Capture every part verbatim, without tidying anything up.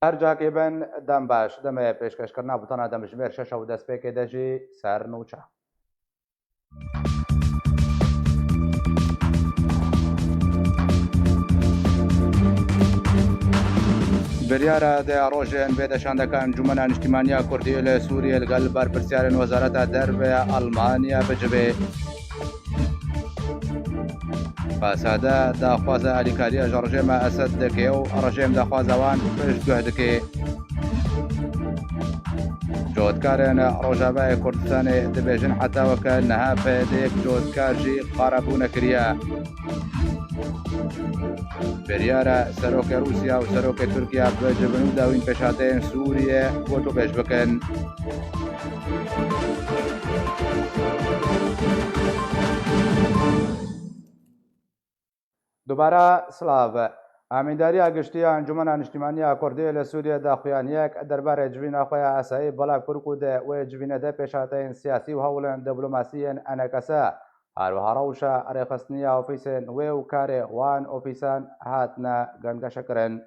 Her cakê bin, dem baş. Demê pêşkêşkirina butana demjimêr şeş û destpêkê de jî ser nûçe. Biryara de rojên vê de şandeka Encûmena Niştîmaniya Kurdî li Sûriyê li gel berpirsyarên Wezareta Derve ya Almanya bicive. Fasade daxwaza alîkariya ji rejêma Esed dike û rejêm daxwaza wan piştguh dike. Cotkarên Rojavayê Kurdistanê dibêjin heta weke niha P Y D'yek cotkar jî qarebû nekiriye. Biryara serokê Rûsya û serokê Tirkiye bi civin û dawîn pêşhateyên Sûriye gotûbêj bikin. Dubara silav. Amîndariya Giştî ya Encûmena Niştîmaniya Kurdî li Sûriyê daxuyaniyek derbarê civîna xwe ya asayî belav kir ku di wê civînê de pêşhateyên siyasî û hewlên diplomasî yên E N K S, her wiha rewşa rêxistiniya ofîsên wê û karê wan ofîsan hatine gengeşekirin.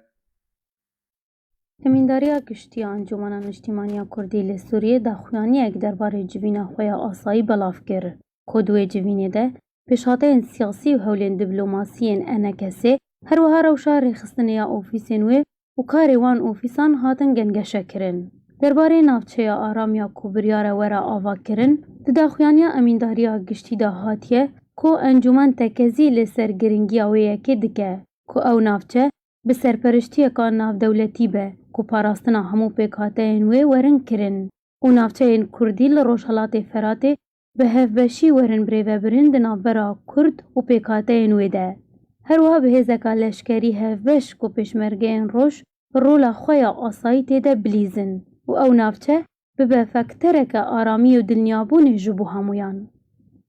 Emîndariya Giştî ya Encûmena Niştîmaniya Kurdî li Sûriyê daxuyaniyek derbarê civîna xwe ya asayî belav kir, ku di wê civînê de pêşhateyên siyasî û hewlên diplomasî yên E N K S'ê, her wiha rewşa rêxistinê ya ofîsên wê û karê wan ofîsan hatin gengeşekirin. Derbarê navçeya aram ya ku biryare were avakirin, di daxuyaniya Emîndariya Giştî de hatiye ku encûmen tekezî li ser giringiya wê yekê dike, ku ew navçe bi serperiştiyeka navdewletî be, ku parastina hemû pêkhateyên wê werin kirin û navçeyên Kurdî li Rojhelatê Feratê bi hevbeşî werin birêvebirin di navbera Kurd û pêkhateyên wê de. Her wiha bi hêzeka leşkerî hevbeş ku pêşmergeyên roj rola xwe ya asayî tê de bilîzin û ew navçe bibe faktoreke aramiyê û dilniyabûnê ji bo hemûyan.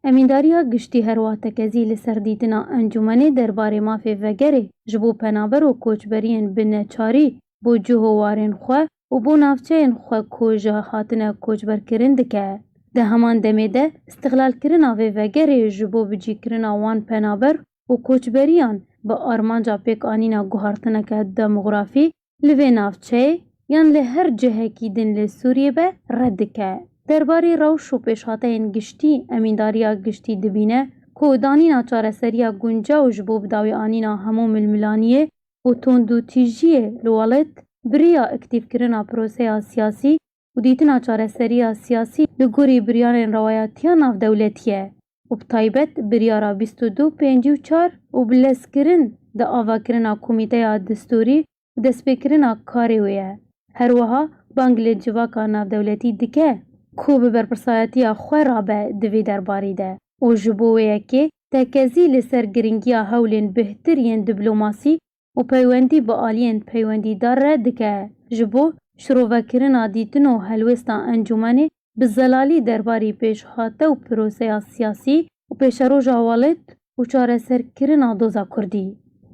Emîndariya Giştî her wiha tekezî li ser dîtina encûmenê derbarê mafê vegerê ji bo penaber û koçberiyên bi neçarî bo cih û warên xwe û bo navçeyên xwe ku ji hatine koçberkirin dike. Di heman demê de, îstixlalkirina vê vegerê ji bo bicîkirina wan penaber û koçberiyan bi armanca pêkanîna guhartineke demografî li vê navçeyê yan li her cihekî din li Sûriyê be red dike. Derbarê rewş û pêşhateyên giştî, Emîndariya Giştî dibîne ku danîna çareseriya guncaw ji bo bidawîanîna hemû milmilaniyê û tundûtîjiyê li welêt bi riya aktîfkirina proseya siyasî û dîtina çareseriya siyasî li gorî biryarên rewayetiya navdewletî ye û bi taybet biryara bîst û du pêncî û çar û bilezkirin di avakirina Komîteya Distûrî û destpêkirina karê wê ye. Her wiha bang li civaka navdewletî dike ku bi berpirsayetiya xwe rabe di vê derbarî de û ji bo wê yekê tekezî li ser giringiya hewlên bihtir yên diplomasî û peywendî bi aliyên peywendîdar re dike, ji bo şirovekirina dîtin û helwêsta encûmenê bi zelalî derbarî pêşhate û proseya siyasî û pêşeroja welêt û çareserkirina doza Kurdî.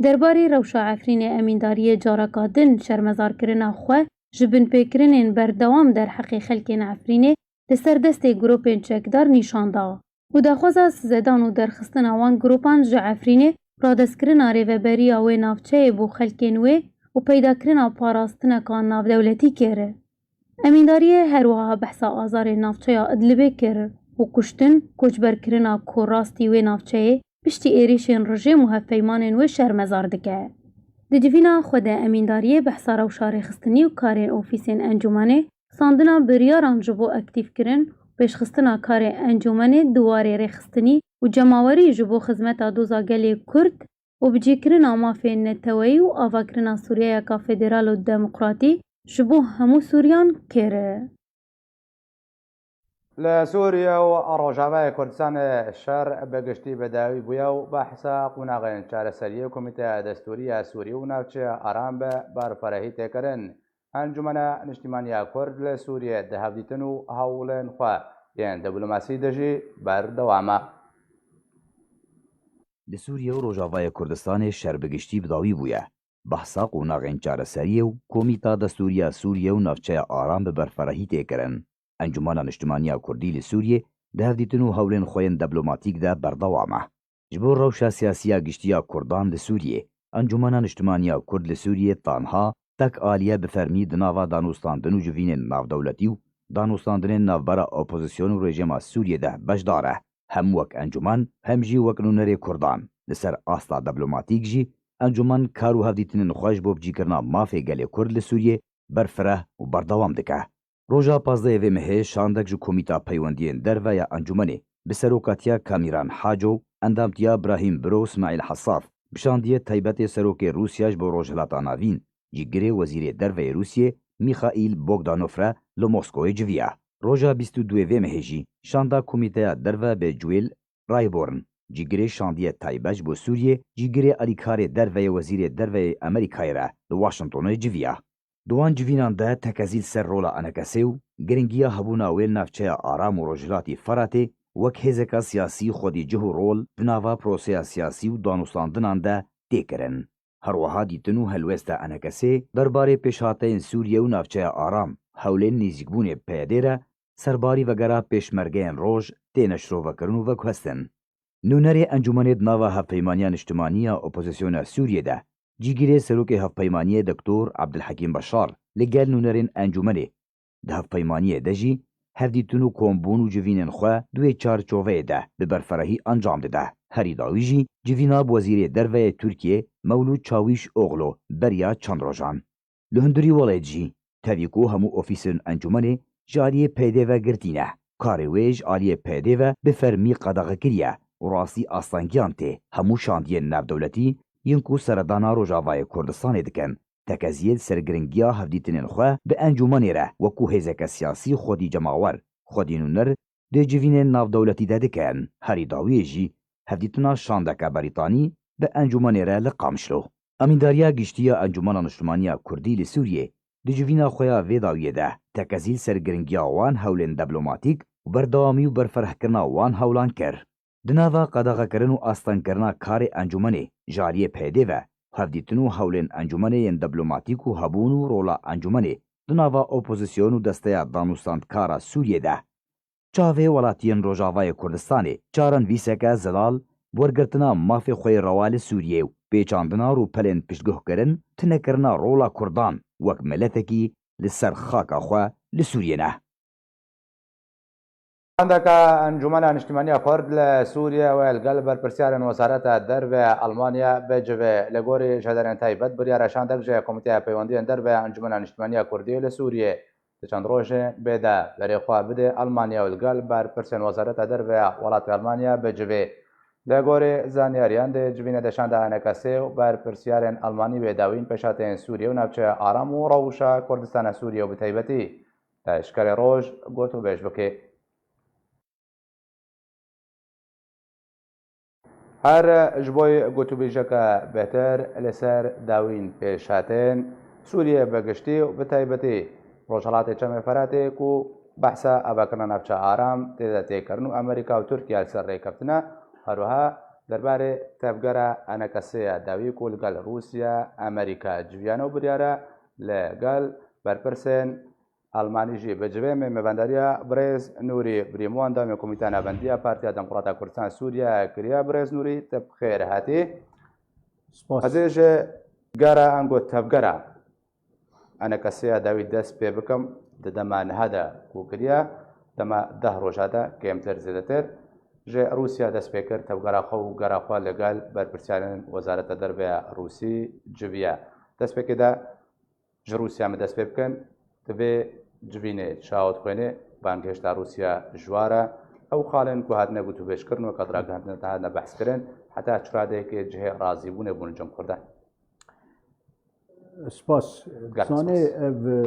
Derbarê rewşa Efrînê Emîndariyê careka din şermezarkirina xwe ji binpêkirinên berdewam derheqê xelkên Efrînê li ser destê grûpên çekdar nîşan da û daxwaza sizedan û derxistina wan grûpan ji Efrînê, radestkirina rêveberiya wê navçeyê bo xelkên wê û peydakirina parastineka navdewletî kir. Emîndariyê her wiha behsa azarên navçeya Idlibê kir û kuştin, koçberkirina ku rastî wê navçeyê piştî êrîşên rejîm û hevpeymanên wê şermezar dike. Di civîna xwe de Emîndariyê behsa rewşa rêxistinî û karên ofîsên encûmenê, xisandina biryaran ji bo aktîfkirin, pêşxistina karê encûmenê di warê rêxistinî û cemawerî ji bo xizmeta doza gelê Kurd û bicîkirina mafên neteweyî û avakirina Sûriyeyeka federal û demokratî ji bo hemû Sûriyan kir. Li Sûriye û Rojavayê Kurdistanê şer bi giştî bi dawî bûye û behsa qonaxên çareseriyê Komîteya Destûrî ya Sûrî û Navçeya Aram bi berferehî tê kirin. Encûmena Niştîmaniya Kurd li Sûriyê di hevdîtin û hewlên xwe yên diplomasî de jî berdewam e. Li Sûriye û Rojavayê Kurdistanê şer bi giştî bi dawî bûye. Behsa qonaxên çareseriyê û Komîta Destûrî ya Sûriye û Navçeya Aram bi berferehî tê kirin. Encûmena Niştîmaniya Kurdî li Sûriyê di hevdîtin û hewlên xwe yên diplomatîk de berdewam e. Ji bo rewşa siyasî ya giştî ya Kurdan li Sûriyê, Encûmena Niştîmaniya Kurd li Sûriyê tanha tek aliye bi fermî di nava danûstandin û civînên navdewletî û danûstandinên navbera opozîsyon û rejîma Sûriyê de beşdar e. Hem wek encûmen, hem jî wek nûnerê Kurdan. Li ser asta diplomatîk jî, encûmen kar û hevdîtinên xwe ji bo bicîkirina mafê gelê Kurd li Sûriyê berfireh û berdewam dike. Roja pazdehê vê mehê şandek ji Komîta Peywendiyên Derve ya Encûmenê bi serokatiya Kamîran Haco, endamtiya Brahîm Biro û Smaîl Hesaf, bi şandiyê taybetê Serokê Rûsya ji bo Rojhilata Navîn, cîgirê Wezîrê Derve yê Rûsiyê Mîxaîl Bogdanov re li Moskowê civiya. Roja bîst û duê vê mehê jî şanda Komîteya Derve bi Jewel Rayborn, cîgirê şandiyê taybet ji bo Sûriyê, cîgirê alîkarê derve yê Wezîrê Derve yê Amerîkayê re li Washingtonê civiya. Di wan civînan de tekezî li ser rola ENKSê û giringiya hebûna wê li navçeya Aram û Rojhilatî Feratê wek hêzeka siyasî xwedî cih û rol di nava proseya siyasî û danûstandinan de tê kirin. Her wiha dîtin û helwesta ENKSê derbarê pêşhateyên Sûriye û navçeya Aram, hewlên nêzîkbûnê PYDê re serbarî vegera pêşmergeyên roj têne şirovekirin û veguhestin. Nûnerê encûmenê di nava Hevpeymaniya Niştimanî ya Opozisyona Sûriyê de, cîgirê Serokê Hevpeymaniyê Doktor Abdulhekîm Beşar li gel nûnerên encûmenê di hevpeymaniyê de jî hevdîtin û kombûn û civînên xwe di wê çarçoveyê de bi berferehî encam dide. Herî dawî jî civîna bi Wezîrê Derve yê Tirkiyê Mewlût Çawîşoglu beriya çend rojan. Li hundirî welêt jî, tevî ku hemû ofîsên encûmenê ji aliyê PYDê ve girtî ne, karê wê ji aliyê PYDê ve bi fermî qedexe kiriye û rastî astengiyan tê. Hemû şandiyên navdewletî yên ku seredana Rojavayê Kurdistanê dikin, tekeziyê li ser giringiya hevdîtinên xwe bi encûmenê re wekû hêzeke siyasî xwedî cemawer, xwedî nûner di civînên navdewletî de dikin. Herî dawiyê jî hevdîtina şandeke Berîtanî bi encûmenê re li Qamişlo. Amîndariya Giştî ya Encûmena Niştimanî ya Kurdî li Sûriyê di civîna xwe ya vê dawiyê de tekezî li ser giringiya wan hewlên diplomatîk û berdewamî û berferehkirina wan hewlan kir. Di nava qedexekirin û astengkirina karê encûmenê ji aliyê PYDê ve, hevdîtin û hewlên encûmenê yên diplomatîk û hebûn û rola encûmenê di nava opozîsyon û desteya danûstandkara Sûriyê de, çavê welatiyên Rojavayê Kurdistanê çarenivîseke zelal bi wergirtina mafê xwe yê rewa li Sûriyê û pêçandina rûpelên piştguhkirin, tinekirina rola Kurdan wek miletekî li ser xaka xwe li Sûriyê ne. Şandeke Encûmena Niştimanî ya Kurd li Sûriyê wê li gel berpirsiyarên Wezareta Derve ya Almanya bicivê. Li gorî jêderên taybet, biryara şandek ji Komîteya Peywendiyên Derve ya Encûmena Niştimanî ya Kurdî li Sûriyê di çend rojên bê de berê xwe bidê Almanya û li gel berpirsên Wezareta Derve ya welatê Almanya bicivê. Li gorî zanyariyan, di civînê de şanda ENKSê û berpirsiyarên Almanî wê dawîn pêşhateyên Sûriyê û navçeya Aram û rewşa Kurdistana Sûriyê û bi taybetî te eşkerê roj gotûbêj bike. Her ji bo gotûbêjeke bêhtir li ser dawîn pêş hatin, Sûriyê bi giştî û bi taybetî Rojhilatê Çemê Feratê ku behsa avakirina navça aram tê de tê kirin û Amerîka û Tirkiye li ser rêkeftina, herwiha derbarê tevgera enekesê ya dawî ku li gel Rûsya, Amerîka civiyane û biryare li gel berpirsên Almanî jî bi civê me mêvendariya birêz Nûrî Birîmû, endamê Komîteya Navendî ya Partiya Demokrata Kurdistan Sûriye kiriye. Birêz Nûrî, te bi xêr hatî. Spas. Ez ê ji gera ango tevgera enekesê ya dawî dest pê bikim. Di dema niha de ku kiriye, dema deh roja de kêmtir zêdetir ji Rûsya dest pê kir tevgera xwe û gera xwe li gel berpirsyarên Wezareta Derve ya Rûsî civiye. Destpêkê de ji Rûsya me dest pê bikin, divê civînê çawa dixwêne, bangehişta Rûsya ji wa re, ew xalên ku hatine gotûbêjkirin weke di ragihandina de hatine behskirin, heta çi radeyekê cihê razîbûnê bûn li cem Kurdan. Spas. Gelek Zanê spas. Ev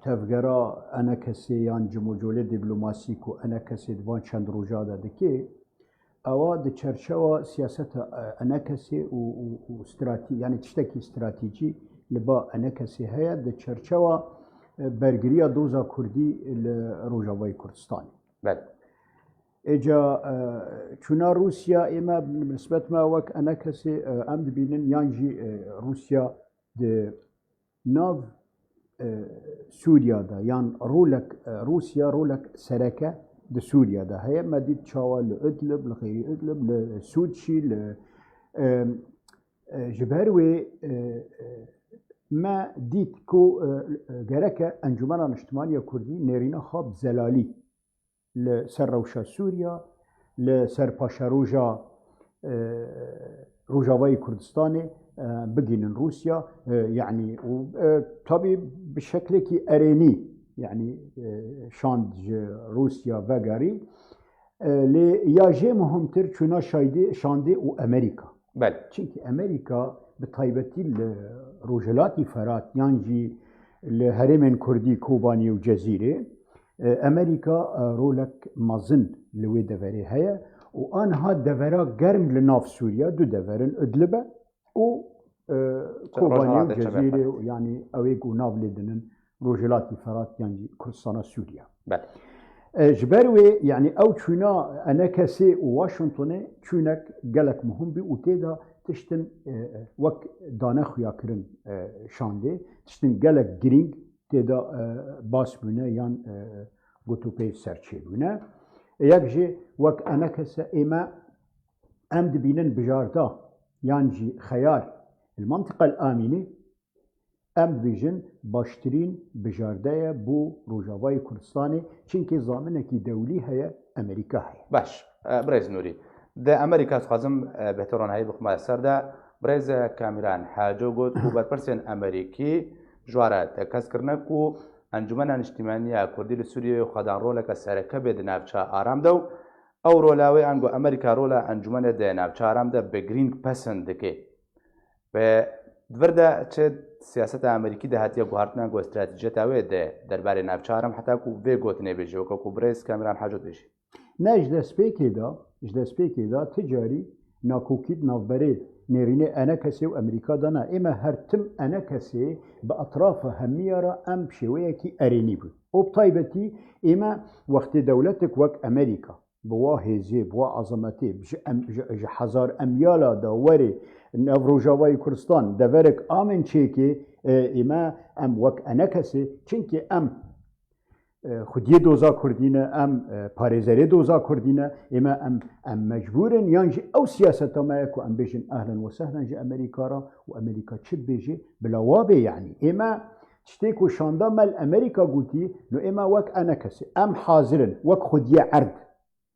tevgera enekesê yan cimocolê dîplomasî ku enekesê di van çend roja de dike, ewa di çerçewa siyaseta, e, enekesê û, û, û stratî-, yani tiştekî stratîcî li ba enekesê heye, di çerçewa, e, bergiriya doza Kurdî li Rojavayê Kurdistanê. Belê. Êca, e, çûna Rûsya, ême bi nisbet me wek enekesê, e, em dibînin yan jî, e, Rûsya di nav, e, Sûriya de, yan rolek, e, Rûsya rolek sereke di Sûriya de heye. Me dît çawa li Idlib, li xêrî Idlib, li Sûd jî, li, e, e, ji ber wê, e, e, me dît ku, e, e, gereke Encûmena Niştimanî ya Kurdî nêrîna xwe bi zelalî li ser rewşa Sûriya, li ser paşeroja, e, Rojavayê Kurdistanê, e, bigînin Rûsya, e, yanî û, e, tabî bi şeklekî erênî, yanî, e, şand ji Rûsya vegerî. E, lê ya jê muhimtir çûna şaydê, şandê û Amerîka. Belê. Çimkî Amerîka bi taybetî li Rojhilatî Ferat yan jî li herêmên Kurdî Kobanî û Cezîrê, e, Amerîka, e, rolek mezin li wê deverê heye û aniha devera germ li nav Sûriye du dever in, Idlib e û, e, Kobanî û Rojhilatê Çemê Cezîrê, Ferat. Yanî ew ê ku nav lê dinin Rojhilatî Ferat yan jî Kurdistana Sûriye. Belê. E, ji ber wê, yanî ew çûna enekesê û Washingtonê çûnek gelek muhim bî û tê de tiştin, e, e, wek dane xuyakirin, e, şandê, tiştin gelek girîng tê de, e, bas bûne yan, e, gotûpêj serçê bûne. E, yek jî wek enekese ême em dibînin bijarda yan jî xeyar li Mantiqa el Amînê, em dibêjin baştirîn bijarde ye bo Rojavayê Kurdistanê, çimkî zaminekî dewlî heye, Amerîka heye. Baş, e, birêz Nûrî. Di Amerîka dixwazim, e, bêhtir ronahiyê bixwime ser de, birêz Kamîran Haco got ku berpirsên Amerîkî ji wa re tekez kirine ku Encûmena Niştimanî ya Kurdî li Sûriyeyê xwedan roleke sereke bê di navça aram de û ew rola wê ango Amerîka rola encûmenê di navça aram de bi girîng pesend dike. Bi vir de çi siyaseta Amerîkî de hatiye guhartin ango stratejiyeta wê di derbarê navça aram heta ku vê gotinê bêjî, weke ku birêz Kamîran Haco dibêjî. Ne ji destpêkê de, ji destpêkê de ti carî nakokî di navberê nêrînê enekesê û Amerîka de ne. Ême her tim enekesê bi etrafa hemiya re em bi şêweyekî erênî bûn. Û bi taybetî ême wextê dewletek wek Amerîka bi wa hêzê, bi wa ezametê, ji em-, ji, ji hezar emyala de were nav Rojavayê Kurdistan deverek amên çêkê, e, ême em wek enekesê, çimkî em, e, xwediyê doza Kurdî ne, em, e, parêzerê doza Kurdî ne, ême em, em mecbûr in, yan jî ew siyaseta me ye ku em bêjin ehlen we sehlen ji Amerîka re û Amerîka çi dibêje, bila wa bê, yanî. Ême tiştê ku şanda me li Amerîka gotî, no ême wek enekesê, em hazir in, wek xwediyê erd.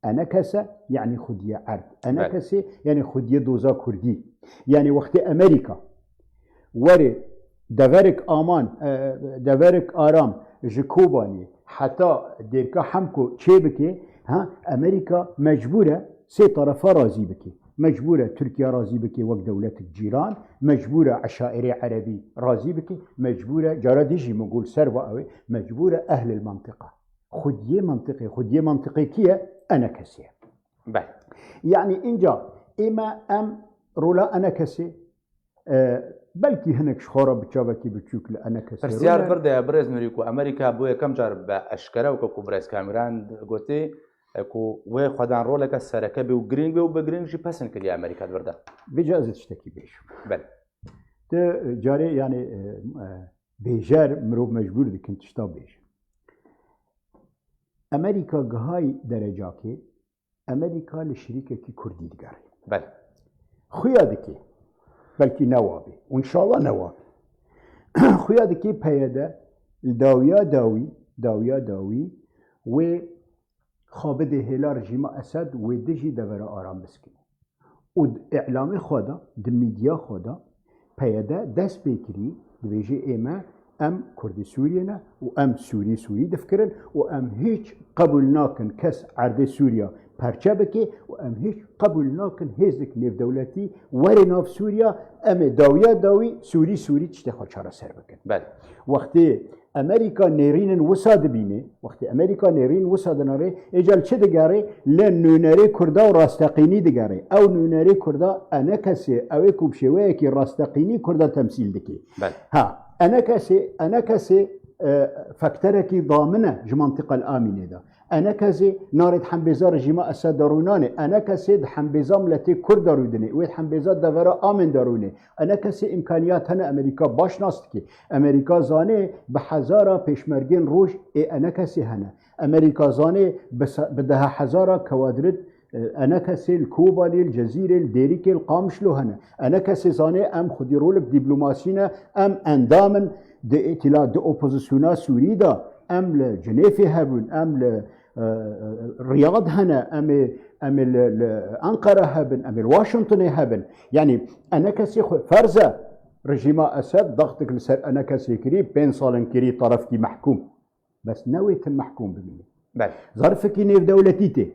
Enekese, yanî xwediyê erd. Belê. Enekesê, yanî xwediyê doza Kurdî. Yanî wextê Amerîka were deverek aman, e, deverek aram ji Kobanê heta Dêrka Hemko çê bike, ha, Amerîka mecbûr e sê terefa razî bike. Mecbûr e Tirkiye razî bike wek dewletek cîran, mecbûr e eşairê erebî razî bike, mecbûr e, cara dî jî min got li ser va ew ê, mecbûr e ehlil mentiqa. Xwediyê mentiqê, xwediyê mentiqê kî ye? Enekesê ye. Belê. Yanî înca ême em rola Enekesê, e, belkî hinek ji xwe re bi çavekî biçûk li Enekesê Pirsyar rûne. Vir de ye, birêz Nûrî, ku Amerîka bo yekem car bi eşkere weke ku birêz Kamîran gotî, e, ku wê xwedan roleke sereke bê û girîng bê û bi girîng jî pesend kiriye Amerîka di vir de. Vêca ez ê tiştekî bêjim. Belê. Tu, e, carê, yanî, e, e, bêjer mirov mecbûr dikin tişta bêje. Amerîka gihayî derecakê, Amerîka li şirîkekî Kurdî digerê. Belê. Xuya dike. Belkî ne wa bê. Û înşallah ne wa bê. Xuya dike P Y D li dawiya dawî, dawiya dawî wê xwe bidê hêla rejîma Esed, wê dijî devera aram biskine. Û di îlamê xwe de, di mîdya xwe de, P Y D dest pê kirî, dibêje ême, em Kurdê Sûriyê ne û em Sûrî Sûrî difikirin û em hîç qebûl nakin kes erdê Sûriya perçe bike û em hîç qebûl nakin hêzek nêvdewletî were nav Sûriya, em ê dawiya dawî Sûrî Sûrî tiştê xwe çareser bikin. Belê. Wextê Amerîka nêrînin wisa dibîne, wextê Amerîka nêrîn wisa dinare, êca li çi digerê? Li nûnerê Kurda û rasteqînî digerê. Ew nûnerê Kurda Enekesê, ew ê ku bi şêweyekî rasteqînî Kurda temsîl dike. Belê. Ha, Enekesê, Enekesê, e, fakterekî damin e ji mantiqa li Amînê de. Enekesê narê di hembêza rejîma Esed de rûnanê. Enekesê di hembêza miletê Kurd de rûdinê. Wê di hembêza devera Amên de rûnê. Enekesê îmkaniyat hene, Amerîka baş nas dike. Amerîka zanê bi hezara pêşmergên roj ê Enekesê hene. Amerîka zanê bi se-, bi deha hezara kewadrit, e, Enekesê li Kobanê, li Cezîrê, li Dêrikê, li Qamişlo hene. Enekesê zanê em xwedî rolek dîplomasî ne, em endam in di îtîla-, di opozisyona Sûrî de, em li Cinêfê hebûn, em li, e, e, Riyad hene, em ê, em ê li, li Enqera hebin, em ê li Washingtonê hebin. Yanî Enekesê xwe ferz e, rejîma Esed daxtik li ser Enekesê kirî, pênc sal in kirî terefkî mehkûm. Bes ne wê tim mehkûm bimîne. Belê. Zarfekî nêvdewletî tê.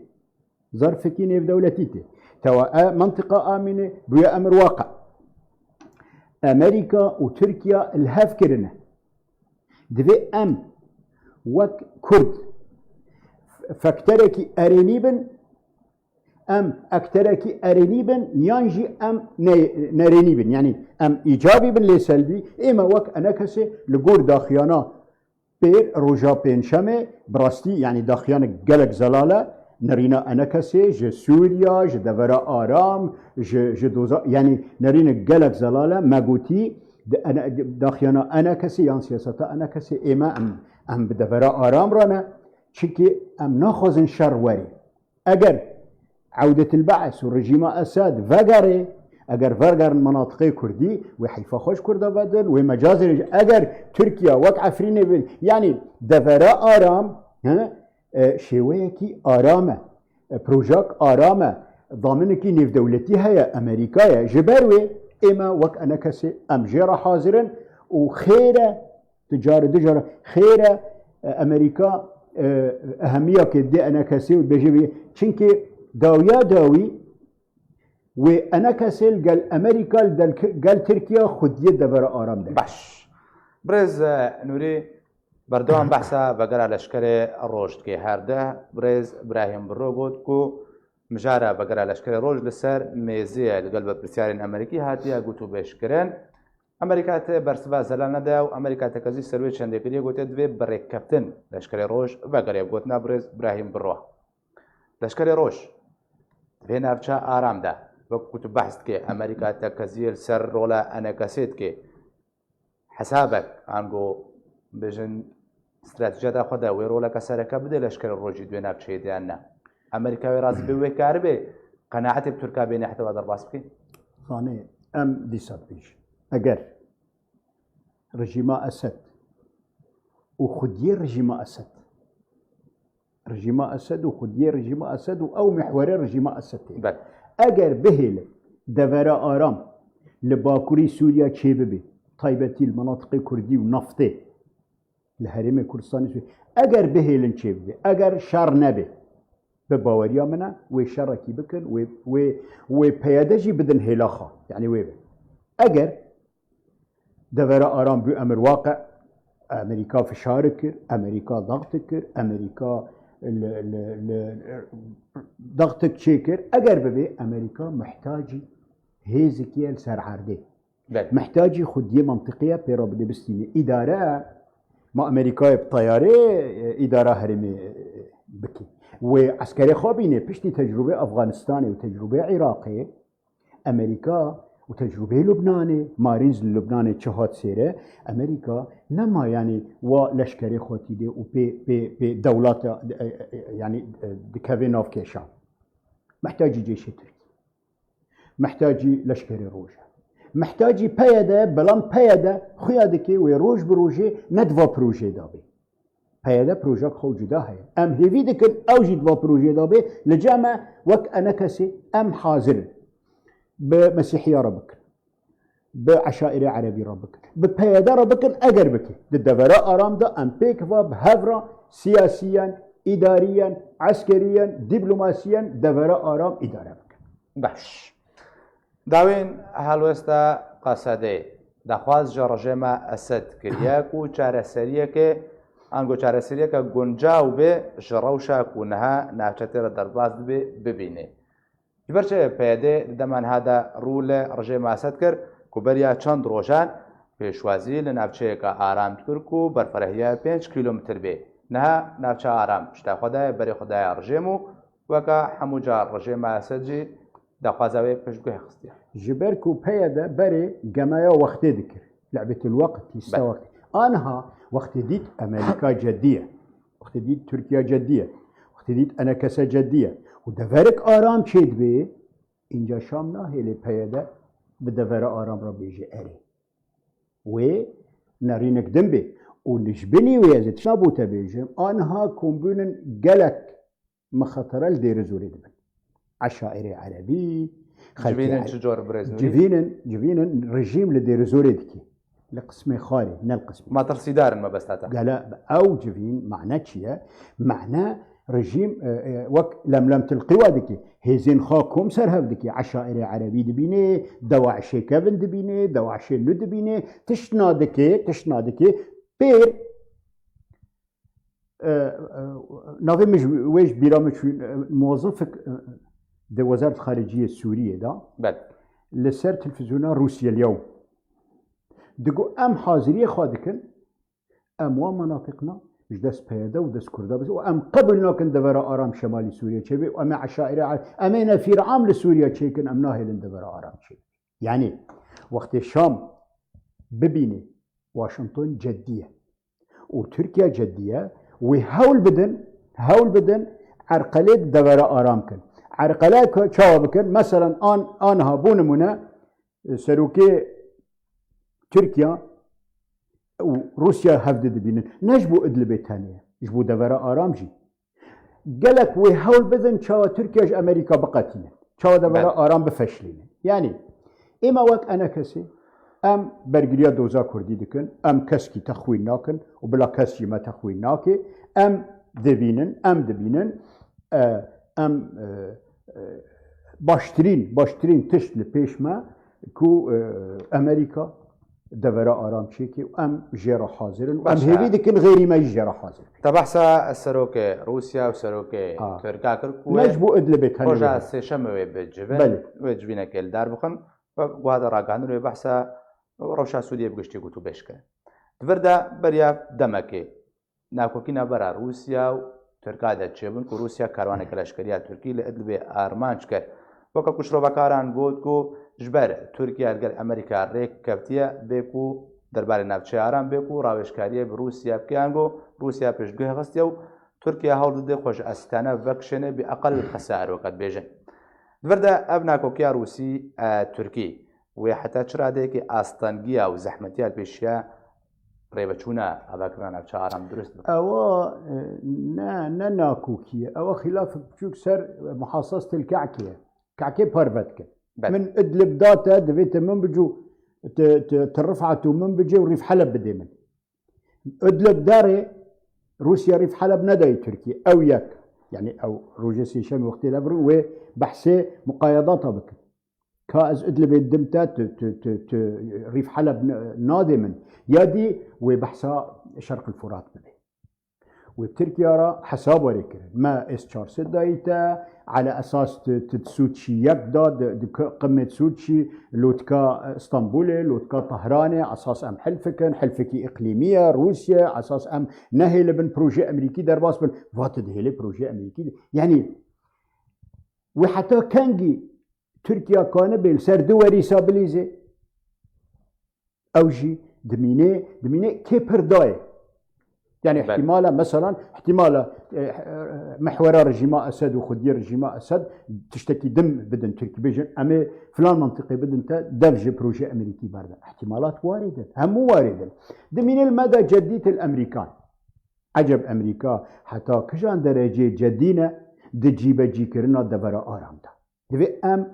Zarfekî nêvdewletî tê. Tewa e, mentiqa Amînê bûye emir waqe. Amerîka û Tirkiye li hev kirine. Divê em wek Kurd f-, fekterekî erênî bin, em ekterekî erênî bin, yan jî em ne-, nerênî bin. Yanî em îcabî bin lê selbî, ême wek Enekesê li gor daxiyana pêr roja pêncşemê, bi rastî, yanî daxiyanek gelek zelal e, nerîna Enekesê ji Sûriya, ji devera aram, ji, ji doza, yanî nerînek gelek zelal e, me gotî, di ene-, daxiyana Enekesê yan siyaseta Enekesê ême em, em bi devera aram re ne, çimkî em naxwazin şer were. Eger Ewdetil Be's û rejîma Esed vegerê, eger vegerin menatiqê Kurdî, wê heyfa xwe ji Kurda vedin, wê mecazê re jî, eger Tirkiye wek Efrînê bin, yanî devera aram, he, e, şêweyekî aram e, e, projak aram e, daminekî nêvdewletî heye, Amerîka ye. Ji ber wê ême wek Enekesê em jê re hazir in û xêr e, Tu carê du cara xêr e, e, Amerîka, e, ehemiyakê dê Enekesê û dibêje vê. Çimkî dawiya dawî wê Enekesê li gel Amerîka, li del-, gel Tirkiye xwediyê devera aram de. Baş. Birêz, e, Nûrî, berdewam behsa vegera leşkerê roj dike. Her de birêz Birahîm Biro got ku mijara vegera leşkerê roj li ser mêzê ye, li gel berpirsiyarên Amerîkî hatiye gotûbêjkirin. Amerîka tê bersiva zelal nede û Amerîka tekezî ser wê çendê kiriye, gotiye divê bi rêkkeftin leşkerê roj vegere. Gotina birêz Birahîm Biro. Leşkerê roj di vê navça aram de, wek ku tu behs dikê, Amerîka tekeziyê li ser rola Enekesê dikê. Hesabek, ango bêjin stratejiyata xwe de wê roleke sereke bide leşkerê rojî di wê navçeyê de yan ne? Amerîka wê razî bê wê karibê qenaetê bi Tirka bêne heta we derbas bike? Zanê, em dîsa dibêjin. Eger rejîma Esed û xwediyê rejîma Esed, rejîma Esed û xwediyê rejîma Esed û ew mihwerê rejîma Esed tê. Belê. Eger bihêle devera aram li bakurî Sûriya çêbibe, taybetî li menatiqê Kurdî û naftê, li Herêmê Kurdistanê Sûriyê, eger bihêlin çêbibe, eger şer nebe, Bi baweriya min e, wê şerekî bikin, wê, wê, wê P Y D jî bidin hêla xwe. Yanî wê be. Eger devera aram bû emir waqe, Amerîka fişar kir, Amerîka daxtik kir, Amerîka li, li, li, daxtik çêkir. Eger bibe, Amerîka mihtacî hêzikî ye li ser erdê. Belê. Mihtacî xwediyê mantiqî ye pê re bide bistîne. Îdare, ma Amerîkayê bi teyarê, e, îdara herêmê, e, bike. Wê eskerê xwe bîne piştî tecrûbê Afganistanê û tecrûbê Iraqê, Amerîka û tecrûbê Lubnanê, Marines li Lubnanê çi hat sêre, Amerîka nema, yanî wa leşkerê xwe tîdê û pê, pê, pê dewlata, e, e, e, yanî, e, dikeve nav kêşan. Mihtacî cêşê Tirkî. Mihtacî leşkerê roj e. Mihtacî P Y D, belam P Y D xuya dike wê roj bi rojê ne di va projeyê de bê. P Y D projek xwe cuda heye. Em hêvî dikin ew jî di va projeyê de bê. Li cem me wek enekesê em hazir in. Bi Mesîhiya re bikin. Bi eşairê erebî re bikin. Bi P Y D re bikin, eger bike. Di devera aram de em pêk va bi hev re siyasiyen, îdariyen, eskeriyen, dîplomasiyen devera aram îdare bikin. Baş. Dawên helwesta Qesedê daxwaz ji rejêma Esed kiriye ku çareseriyeke, ango çareseriyeke guncaw be ji rewşa ku niha navçe tê re derbas dibe, bibîne. Ji ber çi P Y D di dema niha de rû li rejêma Esed kir ku beriya çend rojan pêşwazî li navçeyeke aram dikir ku berfirehîya pênc kîlometr bê. Niha navçe aram ji te xwe daye, berê xwe daye rejêm û weke hemû car rejêma Esed jî daxwaza wê piştguhê xistiye. Ji ber ku P Y D berê gemeya wextê dikir. Le'betul weqt, lîsta Belê. wextê. Aniha wextê dît Amerîka cedî ye. Wextê dît Tirkiye cedî ye. Wextê dît enekese cedî ye. Û deverik aram çêdibê, înca Şam nahêlê P Y D bi devera aram re bêje erê. Wê nerînik din bê. Û ji binî wê ez ê tişna bo te bêjim, aniha kombûnin gelek mixetere li Dêrizorê dibin. Eşairê erebî, xelkê Civînin ere-, çi cor bi rêz civînin, civînin rejîm li Dêrizorê dike. Li qismê xarê, ne li qismê. Metirsîdar in mebesta te. Gele ew civîn mane çi ye? Mane rejîm, e, e, wek lemlem tilqiwa dike. Hêzên xwe kom ser hev dike. Eşairê erebî dibîne, DAIŞê kevin dibîne, DAIŞê nû dibîne. Tişt nadike, tişt nadike. Pêr E, e, navê min ji wê ji bîra min çû, e, muwezifek, e, di Wezaret Xariciyê Sûriyê de Belê. li ser televîzyona Rûsya Liyewm digo, em haziriyê xwe dikin, em wan menatiqna ji dest P Y D û dest Kurda bisin û em qebûl nakin devera aram şemalî Sûriyê çêbe û em ê eşaire, em ê nefîr am li Sûriye çêkin, em nahêlin devera aram çêbe. Yanî wextê Şam bibîne Washington cedî ye. Û Tirkiye cedî ye, wê hewl bidin, hewl bidin, erqelê di devera aram kin. Erqele ke-, çawa bikin? Meselen an, anha bo nimûne, serokê Tirkiye û Rûsya hevdi dibînin. Ne ji bo Idlibê tenê ye, ji bo devera aram jî. Gelek wê hewl bidin çawa Tirkiye ji Amerîka biqetînin, çawa devera Belê. aram bifeşlînin. Yanî ême wek enekesê em bergiriya doza Kurdî dikin, em keskî texwîn nakin û bila kes jî me texwîn nake. Em dibînin, em dibînin, e, em, e, e, baştirîn, baştirîn tişt li pêş me ku, e, Amerîka devera aram çêkê û em jê re hazir in û em Baş e. hêvî dikin xêrî me jî jê re hazir bin. Te behsa serokê Rûsya û serokê Ha. Tirka kir ku Ne wê ji bo Idlibê tenê roja wê. sêşemê wê bicivin, Belê. wê civînekê li dar bixin. Wek guha de ragihandin wê behsa rewşa Sûriyê bi giştî gotûbêj kirin. Di vir de beriya demekê nakokî navbera Rûsya û Tirka de çêbûn ku Rûsya karwaneke leşkeriya Tirkî li Idlibê armanc kir. Weke ku şrovekaran got ku ji ber Tirkiye li gel Amerîka rêk kevtiye bê ku derbarê navçeya aram bê ku rawêjkariyê bi Rûsya bike, ango Rûsya pêşguhê xistiye û Tirkiye hewl dide xwe ji Estane vekişêne, bi eqel wê xesar weke dibêjin. Di vir de ev nakokiya Rûsî, e, Tirkî wê heta çi radeyekê astengiya û zehmetiya li pêşiya rêveçûna avakirina navçe aram dirust bikin? Ewa, e, ne, ne nakokî ye. Ewa xîlafek biçûk ser muhasas til kehkê ye. Kehkê parve dikin. Belê. Min Idlib da te, divê te min bicû, te, te, te Rifat û min bicê û Rîf Heleb bidê min. Idlib derê Rûsya Rîf Heleb nedayê Tirkî. Ew yek. Yani ew rojê sêşemê wextê lê birin wê behsê muqayedata bikin. Ka ez Idlibê dim te, tu, tu, tu, tu Rîf Heleb n-, nadê min. Ya dî wê behsa Şerq el Furat bibe. Wê Tirkiya re hesab were kirin. Me S çar sed dayî te, ala esas tu, tu di Sûçî yek da, di, di qimê Sûçî, lotika Stenbolê, lotika Tehranê, esas em hilfikin, hilfikî îqlîmî ye, Rûsya, esas em nehêlibin proje Emerîkî derbas bin. Va tu dihêlê proje Emerîkî de. Yanî, wê heta kengî Tirkiya kanibe li ser du werî stabilize? Ew jî dimîne, dimîne kê pir dayê. Yani Belê. ihtimala, meselan, ihtimala, e, e, mihwera rejîma Esed û xwediyê rejîma Esed tiştekî din bidin Tirkî, bêjin, em ê filan mintiqê bidin te, dev ji proje Emerîkî berde. İhtimalat warê din, hemû warê din. Dimîne li me de cedît il Emerîkan. Eceb Emerîka heta kijan derecê cedî ne di cîbecîkirina devera aram de? Divê em,